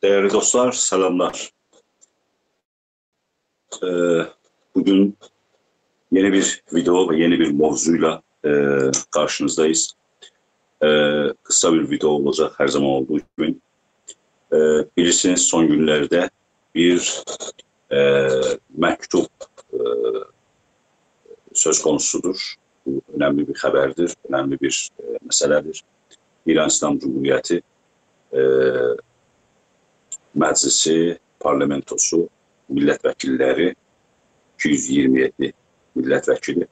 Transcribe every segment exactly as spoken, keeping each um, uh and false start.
دَیرلی دوستلار، سلاملار. ائ، بوگون یئنی بیر ویدئو و یئنی بیر موضوع ایله، ائ، قارشینیزداییز. ائ، قیسا بیر ویدئو اولاجاق، هر زامان اولدوغو کیمی. ائ، بیلیرسینیز، سون گونلرده بیر، ائ، مکتوب، ائ، سؤز قونوسودور. بو اؤنملی بیر خبردیر، اؤنملی بیر، ائ، مسئله‌دیر. ایران ایسلام جمهوریتی، ائ، مجلسی، پارلامنتوسو، میللت وکیللری، ایکی یوز ایگیرمی یئددی میللت وکیلی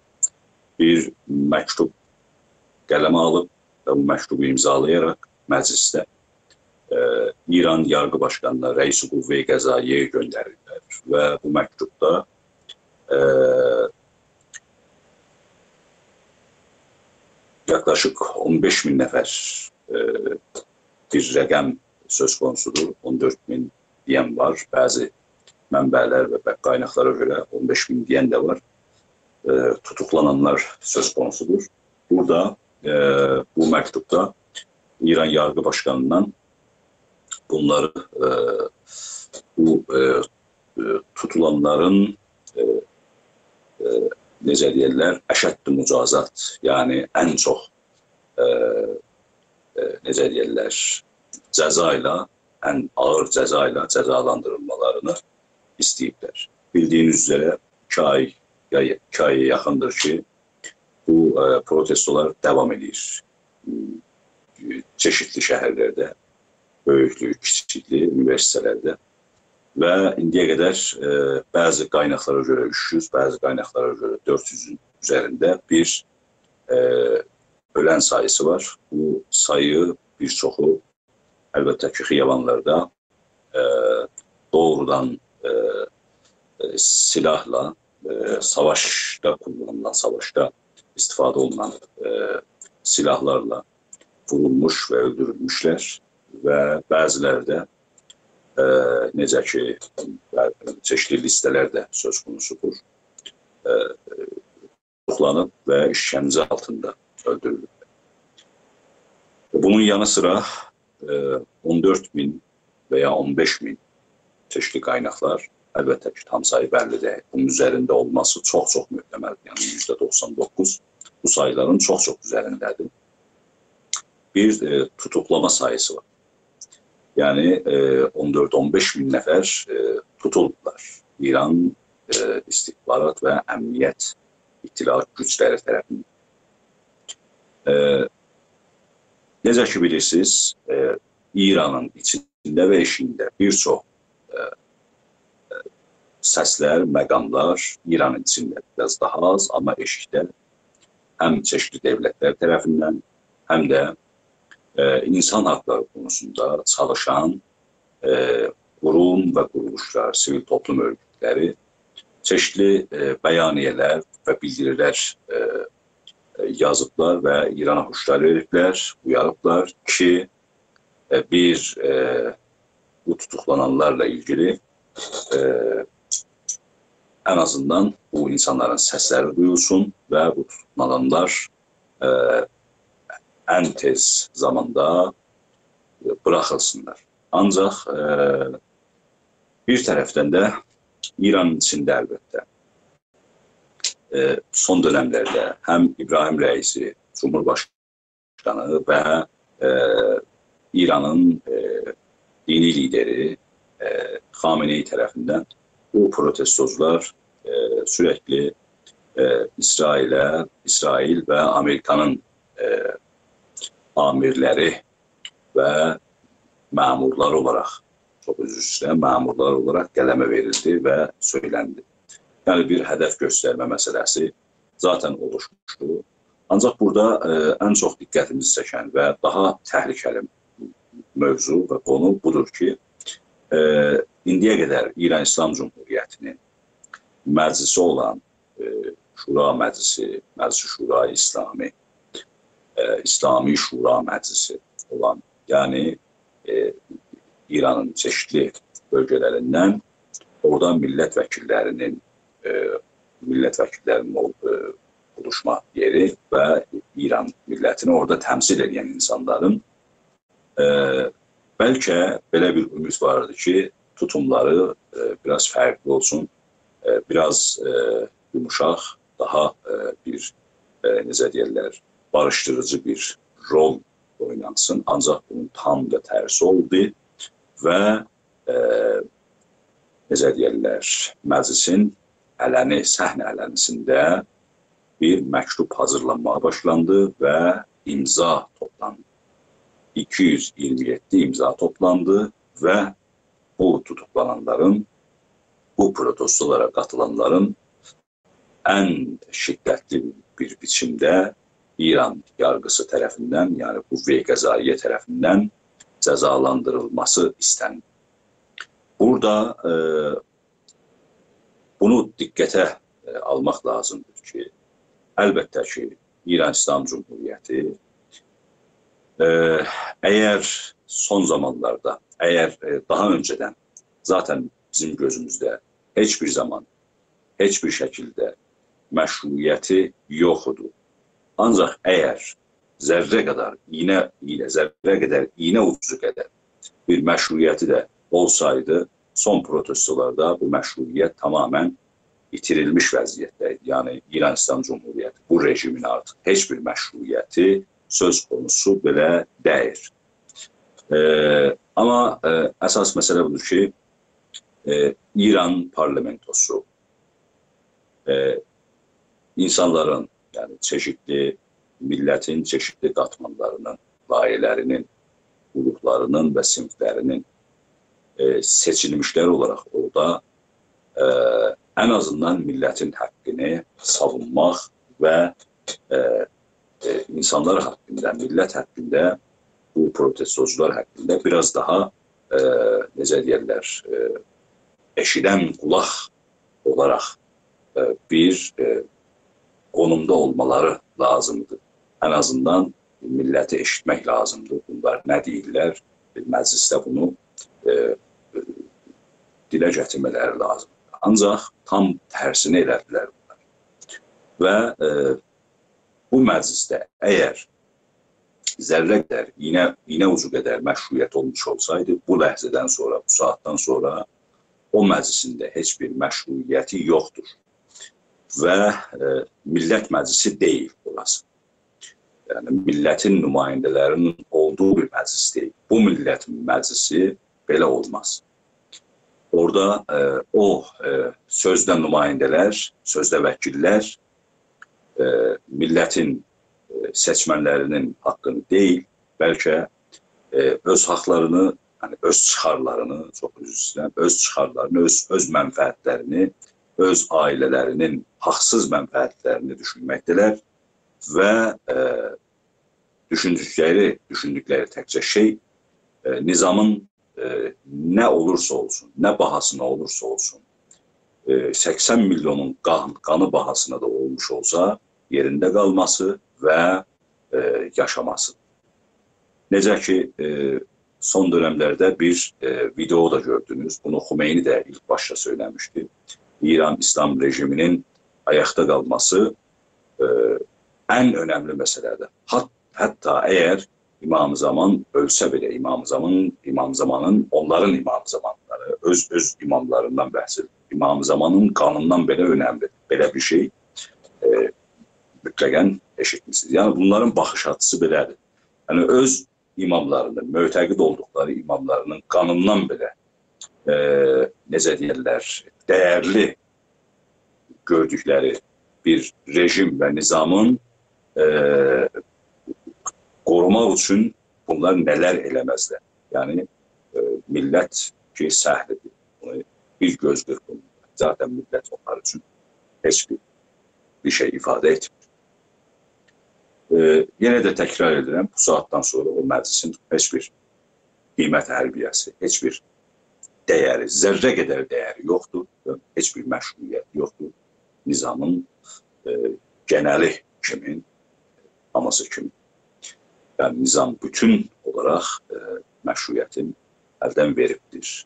بیر مکتوب قلمه آلیب و بو مکتوبو امضالایاراق مجلسده، ائ، ایران یارغی باشقانینا، رئیس قوه قضاییه‌یه گؤندریرلر و بو مکتوبدا، ائ، یاخلاشیق اون بئش مین نفر، ائ، بیر رقم سؤز قونوسودور. اون دؤرد مین دئین وار. بعضی منبع‌لر و بَ-، قایناقلارا گؤره اون بئش مین دئین ده وار. ائ، توتوقلانانلار سؤز قونوسودور. بورادا، ائ، بو مکتوبدا ایران یارغی باشقانیندان بونلاری، ائ، بو، ائ، ائ، توتولانلارین، ائ، ائ، نئجه دئیرلر، اشد مجازات، یعنی ان چوخ، ائ، ائ، نئجه دئیرلر، جزا ایله، ان آغیر جزا ایله جزالاندیریلمالارینی ایسته‌ییبلر. بیلدیگینیز اوزره ایکی آی، یا ایکی آیا یاخیندیر کی، بو، ائ، پروتستولار داوام ائدیر. چئشیتلی شهرلرده، بؤیوکلویو، کیچیکلیگی، اونیوئرسیته‌لرده و ایندییه قدر، ائ، بعضی قایناقلارا گؤره اوچ یوز، بعضی قایناقلارا گؤره دؤرد یوزون اوزرینده بیر، ائ، اؤلن ساییسی وار. بو سایی بیر چوخو، البته کی، خیابانلاردا، ائ، دوغرودان، ائ، ائ، سلاحلا، ائ، ساواشدا قوللانیلان، ساواشدا ایستیفاده اولونان، ائ، سلاحلارلا وورولموش و اؤلدورولموشلر و بعضی‌لری ده، ائ، نئجه کی، چئشیتلی لیسته‌لر ده سؤز قونوسودور. ائ، توتوقلانیب و ایشکنجه آلتیندا اؤلدورولوب. بونون یانی سیرا، ائ، اون دؤرد مین و یا اون بئش مین چئشیتلی قایناقلار، البته کی، تام سایی بللی دئییل. بونون اوزرینده اولماسی چوخ-چوخ محتملدیر. یعنی، یوزده دوخسان دوققوز بو ساییلارین چوخ-چوخ اوزرینده‌دیر. بیر، ائ، توتوقلاما ساییسی وار. یعنی، ائ، اون دؤرد، اون بئش مین نفر، ائ، توتولوبلار ایران، ائ، استخبارات و امنیت اطلاعات گوجلری طرفیندن. ائ، نئجه کی بیلیرسینیز، ائ، ایرانین ایچینده و ائشیگینده بیر چوخ، ائ، ائ، سسلر، مقاملار ایرانین ایچینده بیر آز داها آز، آمما ائشیکده هم چئشیتلی دؤولتلر طرفیندن، هم ده، ائ، اینسان حاقلاری قونوسوندا چالیشان، ائ، قوروم و قورولوشلار، سیویل توپلوم اؤرگوتلری چئشیتلی، ائ، بیانیه‌لر و بیلدیریلر، ائ، ائ، یازیبلار و ایرانا هشدار وئریبلر، اویاریبلار کی، ائ، بیر، ائ، بو توتوقلانانلارلا ایلگیلی، ائ، ان آزیندان بو اینسانلارین سسلری دویولسون و بو توتوقلانانلار، ائ، ان تئز زاماندا، ائ، بوراخیلسینلار. آنجاق، ائ، بیر طرفدن ده ایرانین ایچینده البته، ائ، سون دؤنملرده هم ابراهیم رئیسی، جمهورباشقانی و، ائ، ایرانین، ائ، دینی لیدری، ائ، خامنه‌ای طرفیندن بو پروتستوجولار، ائ، سورکلی، ائ، اسرائیله، اسرائیل و آمریکانین، ائ، آمیرلری و مأمورلاری اولاراق، چوخ عذر ایسته‌ییرم، مأمورلار اولاراق قلمه وئریلدی و سؤیلندی. یعنی، بیر هدف گؤسترمه مسئله‌سی ذاتاً اولوشموشدو. آنجاق بورادا، ائ، ان چوخ دقتیمیزی چکن و داها تهلکه‌لی موضوع و قونو بودور کی، ائ، ایندییه قدر ایران ایسلام جمهوریتی‌نین مجلسی اولان، ائ، شورا مجلسی، مجلس شورای اسلامی، ائ، اسلامی شورا مجلسی اولان، یعنی، ائ، ایرانین چئشیتلی بؤلگه‌لریندن اورادا میللت وکیللری‌نین، ائ، میللت وکیللری‌نین اول-، ائ، بولوشما یئری و ایران میللتینی اورادا تمثیل ائدن اینسانلارین، ائ، بلکه بئله بیر امید واردی کی، توتوملاری، ائ، بیر آز فرقلی اولسون، ائ، بیر آز، ائ، یوموشاق، داها، ائ، بیر، ائ، نئجه دئیرلر، باریشدیریجی بیر رول اوینانسین. آنجاق بونون تام دا ترسی اولدو و، ائ، نئجه دئیرلر، مجلسین علنی، صحن علنی‌سینده بیر مکتوب حاضیرلانماغا باشلاندی و امضا توپلاندی. ایکی یوز ایگیرمی یئددی امضا توپلاندی و بو توتوقلانانلارین، بو پروتستولارا قاتیلانلارین ان شدتلی بیر بیچیمده ایران یارغیسی طرفیندن، یعنی قوه قضائیه طرفیندن جزالاندیریلماسی ایسته‌نیر. بورادا، ائ، بونو دقته، ائ، آلماق لازیمدیر کی، البته کی، ایران ایسلام جمهوریتی، ائ، اگر سون زامانلاردا، اگر، ائ، داها اؤنجه‌دن ذاتاً بیزیم گؤزوموزده هئچ بیر زامان، هئچ بیر شکیلده مشروعیتی یوخ ایدی. آنجاق اگر ذره قدر، ایینه، ایینه، ذره قدر، ایینه اوجو قدر بیر مشروعیتی ده اولسایدی، سون پروتستولاردا بو مشروعیت تماماً ایتیریلمیش وضعیتده ایدی. یعنی، ایران ایسلام جمهوریتی، بو رژیمین آرتیق هئچ بیر مشروعیتی سؤز قونوسو بئله دئییل. ائ، آمما، ائ، اساس مسئله بودور کی، ائ، ایران پارلامنتوسو، ائ، اینسانلارین، یعنی چئشیتلی میللتین چئشیتلی قاتمانلارینین، لایه‌لرینین، گروپلارینین و صینیفلرینین، ائ، سئچیلمیشلر اولاراق اورادا، ائ، ان آزیندان میللتین حاققینی ساوونماق و، ائ، ائ، اینسانلار حاققیندا، میللت حاققیندا، بو پروتستوچولار حاققیندا بیر آز داها، ائ، نئجه دئیرلر، ائ، ائشیدن قولاق اولاراق، ائ، بیر، ائ، قونومدا اولمالاری لازیمدیر. ان آزیندان میللتی ائشیتمک لازیمدیر. بونلار نه دئییرلر، مجلسده بونو، ائ، ائ، دیله گتیرمه‌لری لازیمدیر. آنجاق تام ترسینی ائله‌دیلر بونلار. و، ائ، بو مجلسده اگر ذره قدر، ایینه، ایینه اوجو قدر مشروعیت اولموش اولسایدی، بو لحظه‌دن سونرا، بو ساعاتدان سونرا او مجلسین ده هئچ بیر مشروعیتی یوخدور. و، ائ، میللت مجلسی دئییل اوراسی. یعنی، میللتین نماینده‌لرینین اولدوغو بیر مجلس دئییل. بو میللتین مجلسی بئله اولماز. اورادا، ائ، او، ائ، سؤزده نماینده‌لر، سؤزده وکیللر، ائ، میللتین، ائ، سئچمنلرینین حاققینی دئییل، بلکه، ائ، اؤز حاقلارینی، یعنی اؤز چیخارلارینی، چوخ عذر ایسته‌ییرم، اؤز چیخارلارینی، اؤز، اؤز منفعتلرینی، اؤز عائله‌لرینین حاقسیز منفعتلرینی دوشونمکده‌لر و، ائ، دوشوندوکلری، دوشوندوکلری تکجه شئی، ائ، نظامین، ائ، نه اولورسا اولسون، نه باهاسینا اولورسا اولسون، ائ، سکسن میلیونون قان، قانی باهاسینا دا اولموش اولسا، یئرینده قالماسی و، ائ، یاشاماسی. نئجه کی، ائ، سون دؤنملرده بیر، ائ، ویدئو دا گؤردونوز. بونو خمینی ده ایلک باشدا سؤیله‌میشدی. ایران ایسلام رژیمینین آیاقدا قالماسی، ائ، ان اؤنملی مسئله‌دیر. حت-، حتی اگر امام زمان اؤلسه بئله، امام زمان، امام زمانین، اونلارین امام زمانلاری، اؤز، اؤز اماملاریندان بحث ائدیر. امام زمانین قانیندان بئله اؤنملی. بئله بیر شئی، ائ، مطلقاً ائشیتمیسینیز. یعنی، بونلارین باخیش آچیسی بئله‌دیر. یعنی، اؤز اماملارینین، معتقد اولدوقلاری اماملارینین قانیندان بئله، ائ، نئجه دئیرلر، دَیَرلی گؤردوکلری بیر رژیم و نظامین، ائ، قوروماق اوچون بونلار نه‌لر ائله‌مزلر. یعنی، ائ، میللت کی، سهلدیر. بونو بیر گؤز قیرپیمی. ذاتاً میللت اونلار اوچون هئچ بیر، بیر شئی ایفاده ائتمیر. ائ، یئنه ده تکرار ائدیرم، بو ساعاتدان سونرا او مجلسین هئچ بیر قیمت حربیه‌سی، هئچ بیر دَیَری، ذره قدر دَیَری یوخدور، هئچ بیر مشروعیتی یوخدور. نظامین، ائ، گئنلی کیمی، هامیسی کیمی. یعنی، نظام بوتون اولاراق، ائ، مشروعیتین الدن وئریبدیر.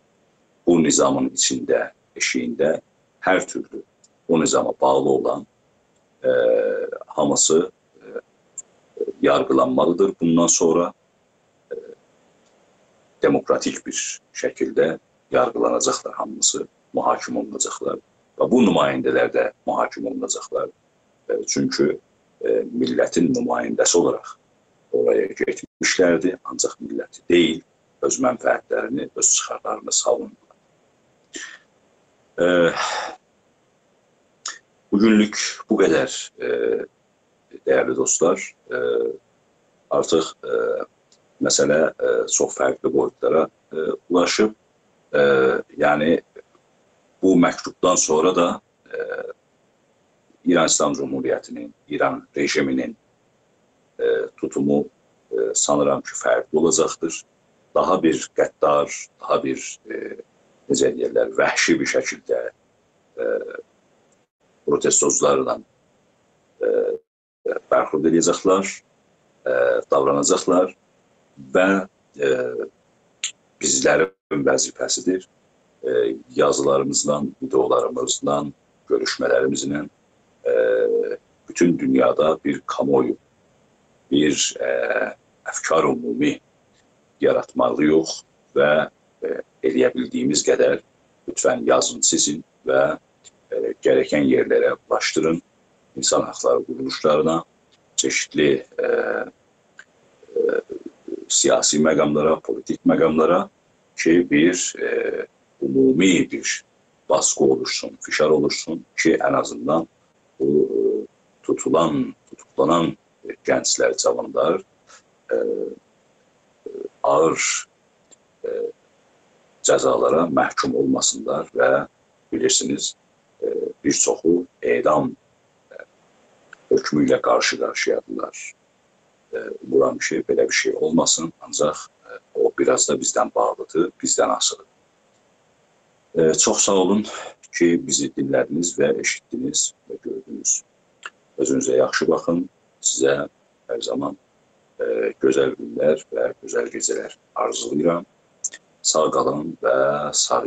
بو نظامین ایچینده، ائشیگینده هر تورلو او نظاما باغلی اولان، ائ، هامیسی، ائ، یارغیلانمالیدیر بوندان سونرا. ائ، دموکراتیک بیر شکیلده یارغیلاناجاقلار هامیسی، محاکمه اولوناجاقلار و بو نماینده‌لر ده محاکمه اولوناجاقلار. ائ، چونکی، ائ، میللتین نماینده‌سی اولاراق اورایا گئتمیشلردی، آنجاق میللتی دئییل، اؤز منفعتلرینی، اؤز چیخارلارینی ساووندولار. ائ، بوگونلوک بو قدر، ائ، دیرلی دوستلار. ائ، آرتیق، ائ، مسئله، ائ، چوخ فرقلی بویوتلارا، ائ، اولاشیب. ائ، یعنی، بو مکتوبدان سونرا دا، ائ، ایران ایسلام جمهوریتی‌نین، ایران رژیمی‌نین، ائ، توتومو، ائ، سانیرام کی، فرقلی اولاجاقدیر. داها بیر غدار، داها بیر، ائ، نئجه دئیرلر، وحشی بیر شکیلده، ائ، پروتستوجولارلا، ائ، برخورد ائده‌جکلر، ائ، داوراناجاقلار و، ائ، بیزلرین وظیفه‌سیدیر، ائ، یازیلاریمیزلا، ویدئولاریمیزلا، گؤروشمه‌لریمیزله، ائ، بوتون دونیادا بیر کامواویو، بیر، ائ، افکار عمومی یاراتمالی‌ییق و، ائ، ائله‌یه بیلدیییمیز قدر لطفاً یازین، سیزین و، ائ، گرکن یئرلره اولاشدیرین. اینسان حاقلاری قورولوشلارینا، چئشیتلی، ائ، ائ، سیاسی مقاملارا، پولیتیک مقاملارا کی، بیر، ائ، عمومی بیر باسقی اولوشسون، فشار اولوشسون کی، ان آزیندان بو، ائ، توتولان، توتوقلانان، ائ، گنجلر، جاوانلار، ائ، ائ، آغیر، ائ، جزالارا محکوم اولماسینلار و بیلیرسینیز، ائ، بیر چوخو اعدام، ائ، حکمو ایله قارشی-قارشییادیرلار. ائ، اومورام کی، بئله بیر شئی اولماسین، آنجاق، ائ، او بیر آز دا بیزدن باغلیدیر، بیزدن آسیلیدیر. ائ، چوخ ساغ اولون کی، بیزی دینله‌دینیز و ائشیتدینیز و گؤردونوز. اؤزونوزه یاخشی باخین. سیزه هر زامان، ائ، گؤزل گونلر و گؤزل گئجه‌لر آرزولاییرام. ساغ قالین و ساغ